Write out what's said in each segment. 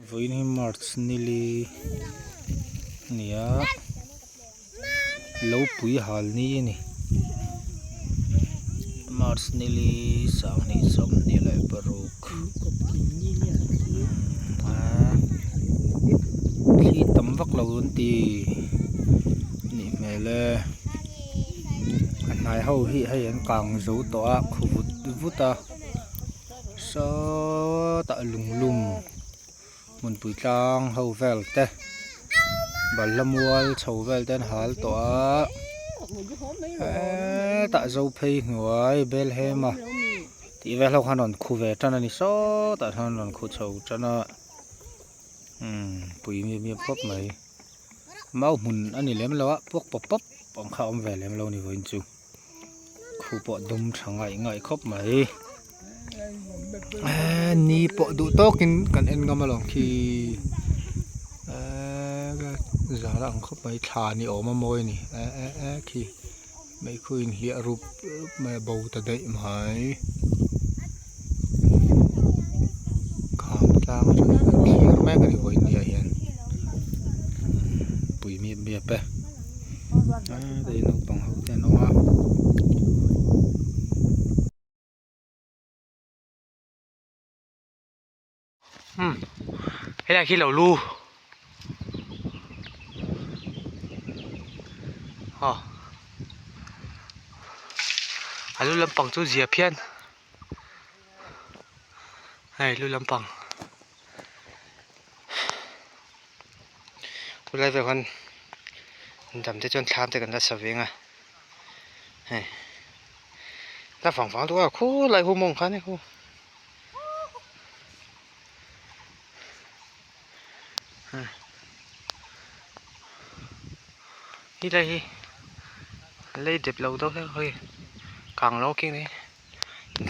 Vawiin hi march nili a ni a lo pui hal ni a ni march nili sanghnih 26 thli tam vak lo an ti a nih hmel e a hnai ho hi hei an kang zo tawh a khu vut vut a sawtah lunglum hmunpui tlang ho vel te balhla mual chho vel te an hal tawh a hetah zo phei hnuai belhema tih vel ho khan rawn khu ve tan a ni sawtah sawn rawn khu chho tan a umm pui miap miap khawp mai mau hmun a ni lem lo a puak pawp pawp ang kha a awm ve lem lo a ni vawiin chu. Khu pawh dum tha ngaih ngaih khawp mai eee ni pawh duh tawkin kan en ngam alawm khi eee zal a ang khawp mai thla ni awm a mawi a ni eh eh eh khi meikhu inhliah rup rup mai a bo ta daih mai kham tlang atangin kan thlir mek a ni vawiin ni ah hian pui miap miap e. Hei naupang ho te an awm a. Umm helai khi lo lu aw a lu lampang chu zia phian hei lu lampang Khulai vel khan dam te chuan thlam te kan la sa ve ang a hei la vang vang duh a khulai hu mawng khan e khu hi lai hi lei dep lo deuh hlek hei kang lo khi ni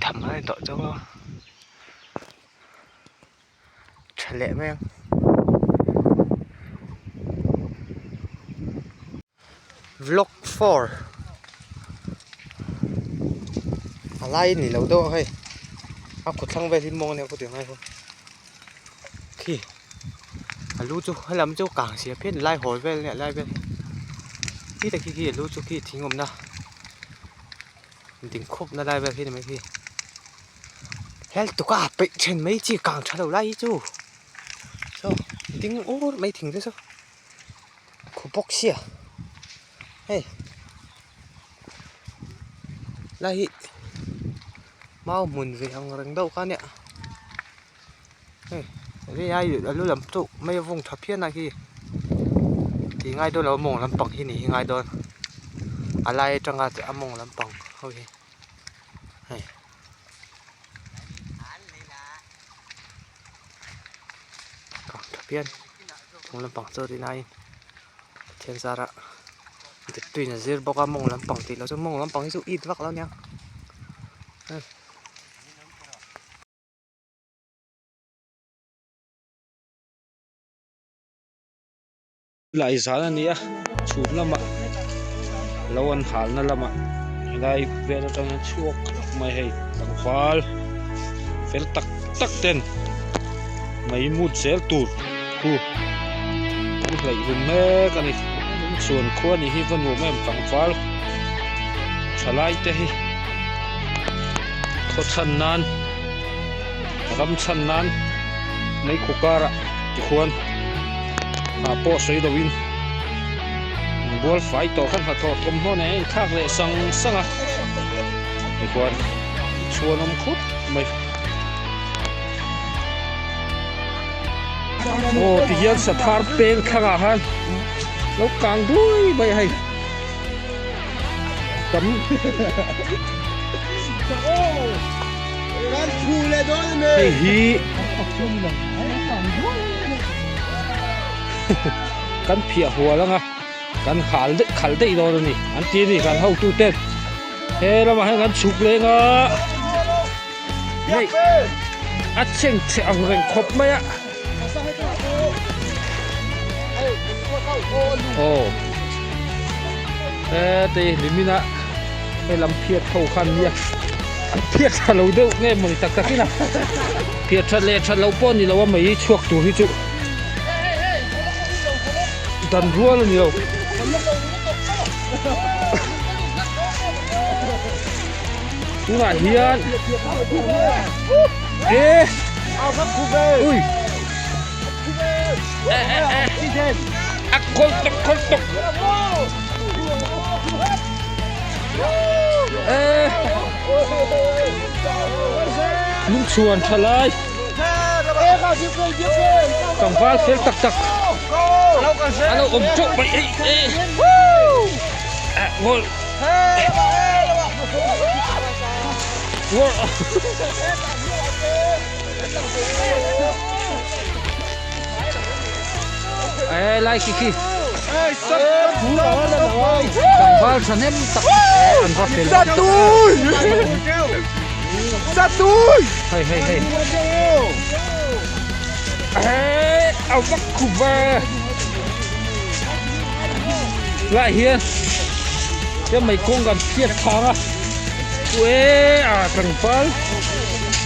tham a ni tawh chauh a. Tha leh mai ang. Vlog 4 A lai ni lo deuh a hei a kut thlang vel hi mawng ania ka ti ngai ho khi a lu chu helam chu kang sia phian lai hawl vel nia lai vel hi khi tak khi a lu chu khi thing awmna ding khup na lai vel hi ni mai khi hel tuka peih then mai chi kang tha lo lai hi chu saw ding ur mai thing te saw khu bawk sia hei lai hi mau hmun ve ang reng deuh kha nia hei hei ai a lu lam chu mai a vung tha phian a khi tih ngai dawn lo a mawng lampang hi ni hi ngai dawn a lai atanga a mawng lampang ho hi hei. Kang tha phian chung lampang chu rin aiin Pathian zarah diktuin a zir bawk a mawng lampang tih loh chu mawng lampang hi chu it vak lo ania. Lai zan a ni a chhum lamah lo an halna lamah helai vel atang hian chhuak khawp mai hei tlangval fel tak tak ten mai mut zel tur khu an hleih hlum mek a ni chuan khua nih hi va nuam em tlangval thalai te hi khaw chhan nan ram chhan nan meikhu karah tikhuan ah pawh sawi loin bual fai tawh khan hnathawh thawmhnaw nen a inthlak leh sang sang a tikhuan chhuan awm khawp mai. Aw tihian sathar peng thlangah khan lo kang duai mai a hei tam hei hi kan phiah hual anga kan hal daih khal daih dawn a ni an ti a ni kan hotu ten he lamah hian kan chhuk leng a hei a cheng chhe ang reng khawp mai a aw heti limina he lam phiat ho khan nia an phiat tha lo deuh nge mawni tak takin a. Phiah that leh that loh pawh a ni lo a mei chhuak tur hi chu dan rual a ni lo. Tunah hian e ui e e e a kawlh tawk kawlh tawk e Lungchhuan tha lai tlangval fel tak tak a lo awm teuh mai hei eh ngawl ngawl eh lai khi khi tlangval thahnem tak an va fel hei hei hei eh a vak khup va lai hian he mai kawng kan phiat thang a ue a tlangval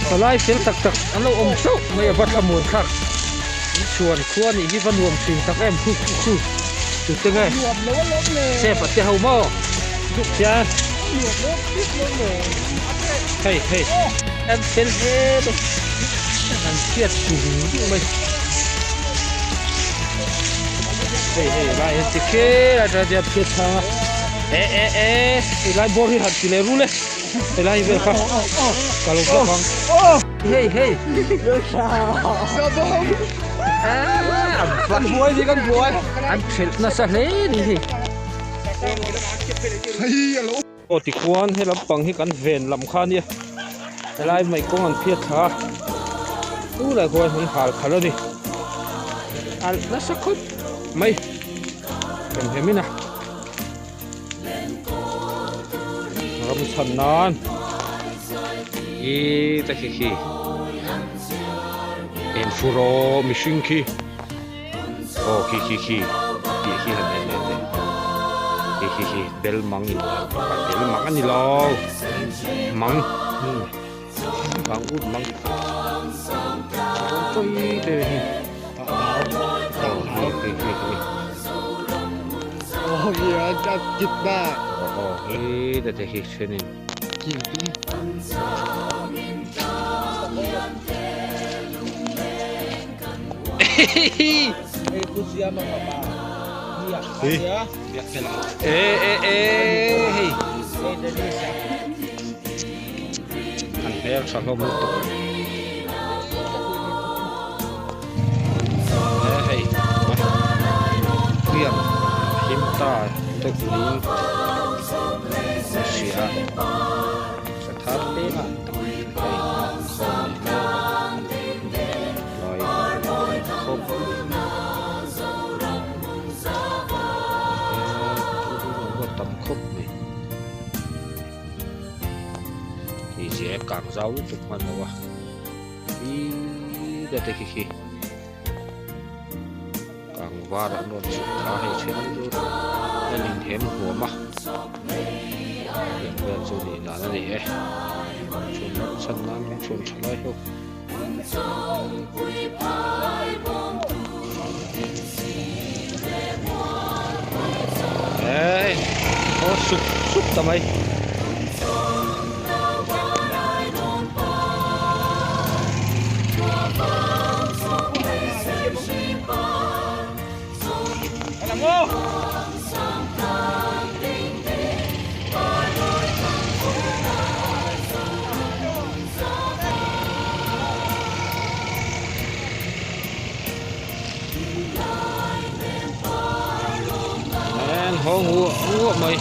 palai fel tak tak an lo awm theuh mai a va thlamuan thlak. Chuan khua nih hi va nuam thin tak em khu khu khu tute nge chef a te ho maw chuan hei hei em fel hle mai an hriat tung tung mai hei hei lai hian ti kher a tang hian phiat chhang a e e e helai bawr hi han ti leh rul e helai vel kha ka lo vlog ang. Hei hei. Kan buai ni kan buai. An thelh nasa hle ni hi. Aw tikhuan he lampang hi kan ven lam kha ania helai mai kawng an phiat thla a tunah khuan an hal khalh a ni alh nasa khawp mai kan hnem in a. Ram chhan nan i ta khi khi en furo mihring khi aw khi khi khi a piah khi han en leh teh khi khi khi bel mang in bel mang a ni lo mang mang ut mang chawi te hi aw khi khi khi. Aw hi te te hi thenin e e e hei an hmel tha hlawm lutuk e hei hliam him ta deuh niin ka hria a thar tak hei khawm leh mek a lai khawp e tam khawp mai. Hei zia kang zau lutuk hman lo a ih te khi khi kang var an rawn chhuk thla hei then chu an inhem huam a tiang vel chu nih dan a ni e chhun ram chhan nan rawng chhun tha lai ho. Ê, có sụp sụp tầm ấy. An haw nguah nguah mai.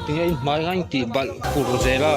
Tinge in hmai. Hmai kha a intih balh kur zel a.